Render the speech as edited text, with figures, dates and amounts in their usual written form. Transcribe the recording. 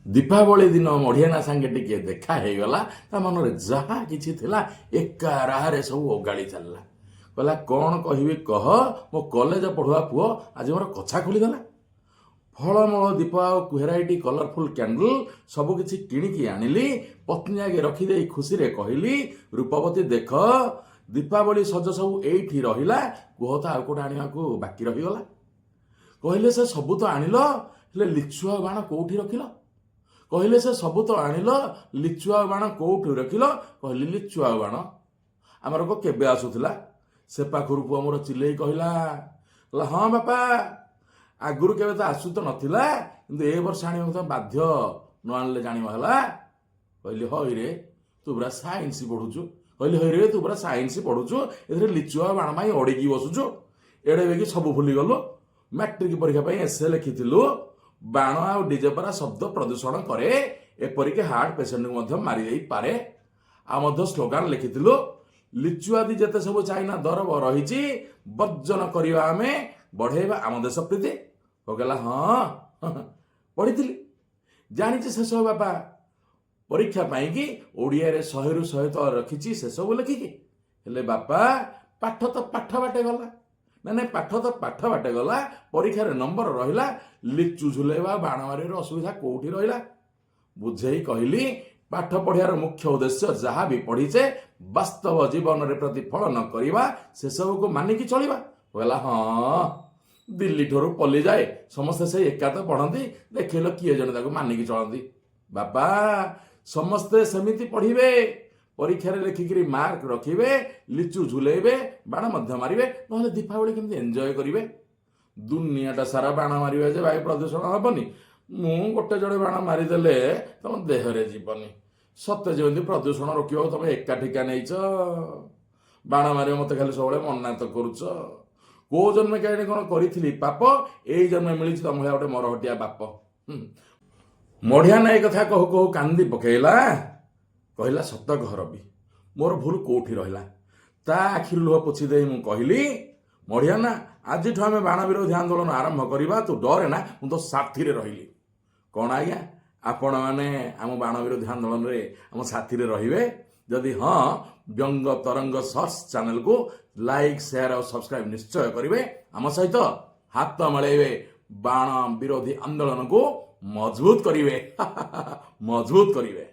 ଦୀପାବଳି ଦିନ ମଢିଆନା ସାଙ୍ଗେ ଟିକେ ଦେଖା ହେଇଗଲା। ତା ମନରେ ଯାହା କିଛି ଥିଲା, ଏକା ରାହାରେ ସବୁ ଓଗାଳି ଚାଲିଲା। କହିଲା, "କ'ଣ କହିବି କହ, ମୋ କଲେଜ ପଢୁଆ ପୁଅ ଆଜି ମୋର କଛା ଖୋଲିଦେଲା। ଫଳମୂଳ, ଦୀପ ଆଉ ଭେରାଇଟି କଲରଫୁଲ କ୍ୟାଣ୍ଡେଲ ସବୁ କିଛି କିଣିକି ଆଣିଲି। ପତ୍ନୀ ଆଗେ ରଖିଦେଇ ଖୁସିରେ କହିଲି, 'ରୂପବତୀ, ଦେଖ, ଦୀପାବଳି ସଜ ସବୁ ଏଇଠି ରହିଲା। କୁହ ତ, ଆଉ କୋଉଟା ଆଣିବାକୁ ବାକି ରହିଗଲା?' କହିଲେ, 'ସେ ସବୁ ତ ଆଣିଲ, ହେଲେ ଲିଚୁଆ ବାଣ କୋଉଠି ରଖିଲ?' କହିଲେ, 'ସେ ସବୁ ତ ଆଣିଲ, ଲିଚୁଆ ବାଣ କୋଉଠି ରଖିଲ?' କହିଲି, 'ଲିଚୁଆ ବାଣ ଆମର କେବେ ଆସୁଥିଲା?' ସେ ପାଖରୁ ପୁଅ ମୋର ଚିଲେଇ କହିଲା, କହିଲା, 'ହଁ ବାପା, ଆଗରୁ କେବେ ତ ଆସୁ ତ ନଥିଲା, କିନ୍ତୁ ଏ ବର୍ଷ ଆଣିବାକୁ ତ ବାଧ୍ୟ, ନ ଆଣିଲେ ଜାଣିବ ହେଲା।' କହିଲି, 'ହଇରେ, ତୁ ପୁରା ସାଇନ୍ସ ପଢୁଛୁ।' କହିଲି, 'ହଇରେ, ତୁ ପୁରା ସାଇନ୍ସ ପଢୁଛୁ, ଏଥିରେ ଲିଚୁଆ ବାଣ ପାଇଁ ଅଡ଼ିକି ବସୁଛୁ। ଏଡ଼େ ବେଗି ସବୁ ଭୁଲିଗଲୁ। ମାଟ୍ରିକ ପରୀକ୍ଷା ପାଇଁ ଏସେ ଲେଖିଥିଲୁ, ବାଣ ଆଉ ଡିଜେ ପରା ଶବ୍ଦ ପ୍ରଦୂଷଣ କରେ, ଏପରିକି ହାର୍ଟ ପେସେଣ୍ଟକୁ ମଧ୍ୟ ମାରି ଦେଇପାରେ। ଆଉ ମଧ୍ୟ ସ୍ଲୋଗାନ ଲେଖିଥିଲୁ, ଲିଚୁ ଆଦି ଯେତେ ସବୁ ଚାଇନା ଦରବ ରହିଛି, ବର୍ଜନ କରିବା ଆମେ, ବଢେଇବା ଆମ ଦେଶ ପ୍ରୀତି।' କହିଲା, 'ହଁ, ପଢିଥିଲି, ଜାଣିଛି ସେସବୁ ବାପା। ପରୀକ୍ଷା ପାଇଁକି ଓଡ଼ିଆରେ 100ରୁ 100 ତ ରଖିଛି ସେସବୁ ଲେଖିକି। ହେଲେ ବାପା, ପାଠ ତ ପାଠ ବାଟେ ଗଲା। ନାଇଁ ନାଇଁ, ପାଠ ତ ପାଠ ବାଟେ ଗଲା, ପରୀକ୍ଷାରେ ନମ୍ବର ରହିଲା, ଲିଚୁ ଝୁଲେଇବା, ବାଣ ମାରିବାର ଅସୁବିଧା କୋଉଠି ରହିଲା?' ବୁଝେଇ କହିଲି, ପାଠ ପଢିବାର ମୁଖ୍ୟ ଉଦ୍ଦେଶ୍ୟ ଯାହା ବି ପଢିଛେ, ବାସ୍ତବ ଜୀବନରେ ପ୍ରତିଫଳନ କରିବା, ସେସବୁକୁ ମାନିକି ଚଳିବା। କହିଲା, 'ହଁ, ଦିଲ୍ଲୀ ଠାରୁ ପଲ୍ଲୀ ଯାଏ ସମସ୍ତେ ସେଇ ଏକା ତ ପଢନ୍ତି, ଦେଖିଲ କିଏ ଜଣେ ତାକୁ ମାନିକି ଚଳନ୍ତି? ବାପା, ସମସ୍ତେ ସେମିତି ପଢିବେ, ପରୀକ୍ଷାରେ ଲେଖିକିରି ମାର୍କ ରଖିବେ, ଲିଚୁ ଝୁଲେଇବେ, ବାଣ ମଧ୍ୟ ମାରିବେ, ନହେଲେ ଦୀପାବଳି କେମିତି ଏନ୍ଜୟ କରିବେ? ଦୁନିଆଟା ସାରା ବାଣ ମାରିବେ ଯେ ବାୟୁ ପ୍ରଦୂଷଣ ହବନି, ମୁଁ ଗୋଟେ ଜଣେ ବାଣ ମାରିଦେଲେ ତମ ଦେହରେ ଯିବନି। ସତେ ଯେମିତି ପ୍ରଦୂଷଣ ରୋକିବାକୁ ତମେ ଏକା ଠିକା ନେଇଛ। ବାଣ ମାରିବ ମତେ ଖାଲି ସବୁବେଳେ ମନା ତ କରୁଛ। କୋଉ ଜନ୍ମେ କାହିଁକି କ'ଣ କରିଥିଲି ପାପ, ଏଇ ଜନ୍ମ ମିଳିଛି ତମ ଭଳିଆ ଗୋଟେ ମରହଟିଆ ବାପ।' ମଢିଆ ନା ଏ କଥା କହୁ କହୁ କାନ୍ଦି ପକେଇଲା। କହିଲା, 'ସତ କହ ରବି, ମୋର ଭୁଲ କୋଉଠି ରହିଲା?' ତା ଆଖିରୁ ଲୁହ ପୋଛି ଦେଇ ମୁଁ କହିଲି, 'ମଢିଆ ନା, ଆଜିଠୁ ଆମେ ବାଣ ବିରୋଧୀ ଆନ୍ଦୋଳନ ଆରମ୍ଭ କରିବା। ତୁ ଡରେ ନା, ମୁଁ ତୋ ସାଥିରେ ରହିଲି।' କ'ଣ ଆଜ୍ଞା, ଆପଣମାନେ ଆମ ବାଣ ବିରୋଧୀ ଆନ୍ଦୋଳନରେ ଆମ ସାଥିରେ ରହିବେ? ଯଦି ହଁ, ବ୍ୟଙ୍ଗ ତରଙ୍ଗ ସର୍ଟସ ଚ୍ୟାନେଲକୁ ଲାଇକ୍, ସେୟାର ଆଉ ସବସ୍କ୍ରାଇବ ନିଶ୍ଚୟ କରିବେ। ଆମ ସହିତ ହାତ ମିଳେଇବେ, ବାଣ ବିରୋଧୀ ଆନ୍ଦୋଳନକୁ ମଜବୁତ କରିବେ, ମଜବୁତ କରିବେ।